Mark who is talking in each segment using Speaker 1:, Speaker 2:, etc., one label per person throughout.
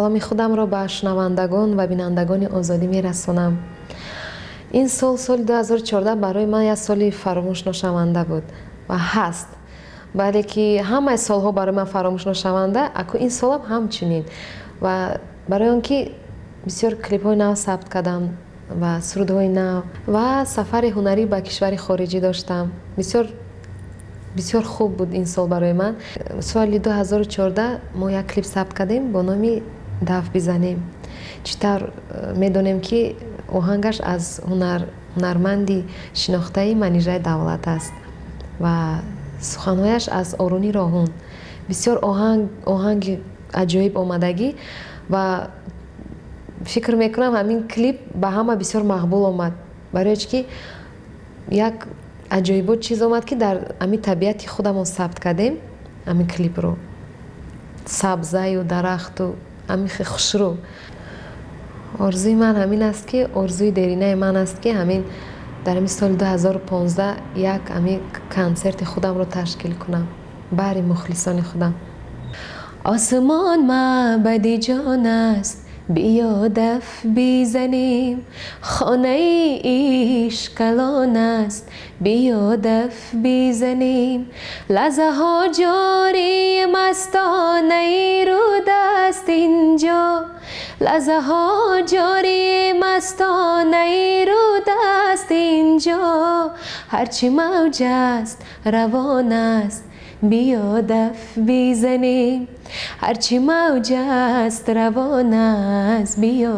Speaker 1: Саломи худамро ба шунавандагон ва бинандагони Озодӣ мерасонам. Ин сол, соли 2014, барои ман як соли фаромӯшношаванда буд ва ҳаст. Бале ки ҳамаи солҳо барои ман фаромӯшношаванда, аку ин солам ҳамчунин. Ва барои он ки бисёр клипҳои нав сабт кардам ва сурудҳои нав ва сафари ҳунарӣ ба кишвари хориҷӣ доштам. Бисёр бисёр хуб буд ин сол барои ман. Соли 2014 мо як клип сабт кардем бо номи «Даф бизанем». Чӣ тавр медонем ки оҳангаш аз ҳунарманди шинохтаи Манижаи Давлат аст ва суханҳояш аз Оруни Роҳун. Бисёр оҳанги аҷоиб омадагӣ ва фикр мекунам, ҳамин клип ба ҳама бисёр мақбул омад, барои чи ки як аҷоибот чиз омад, ки дар ҳамин табиати худамон сабт кардем ҳамин клипро, сабзаю дарахту ҳамин хушрӯ. Орзуи ман ҳамин аст, ки орзуи деринаи ман аст, ки ҳамин дар ҳамин соли 2015 як ҳамин консерти худамро ташкил кунам баҳри мухлисони худам. Осмон маъбади ҷон аст, биё даф бизанем, хонаи ишқ калон аст, биё даф бизанем, лаҳзаҳо ҷории мастонаи руд аст инҷо, лаҳзаҳо ҷории мастонаи руд аст инҷо, ҳарчи мавҷ аст, равон аст, биё даф бизанем, ҳарчи мавҷ аст, равон аст, биё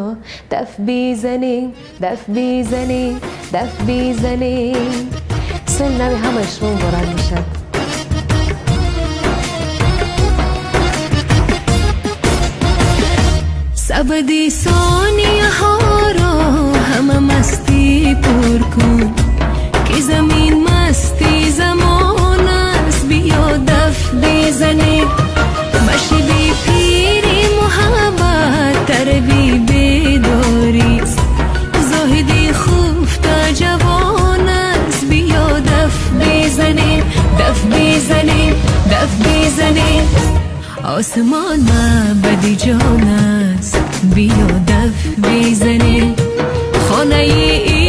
Speaker 1: даф бизанем, даф бизанем, даф бизанем. Соли нави ҳамаи шумо муборак бошад.
Speaker 2: Сабади сонияҳоро ҳама мастӣ пур кун, ки замин масти замон аст, биё даф бизанем, машиби пири муҳаббат тарби бедорист, зоҳиди хуфта ҷавон аст, биё даф бизанем, даф бизанем, даф бизанем. Осмон маъбади ҷон аст, биё даф бизанем, хонаи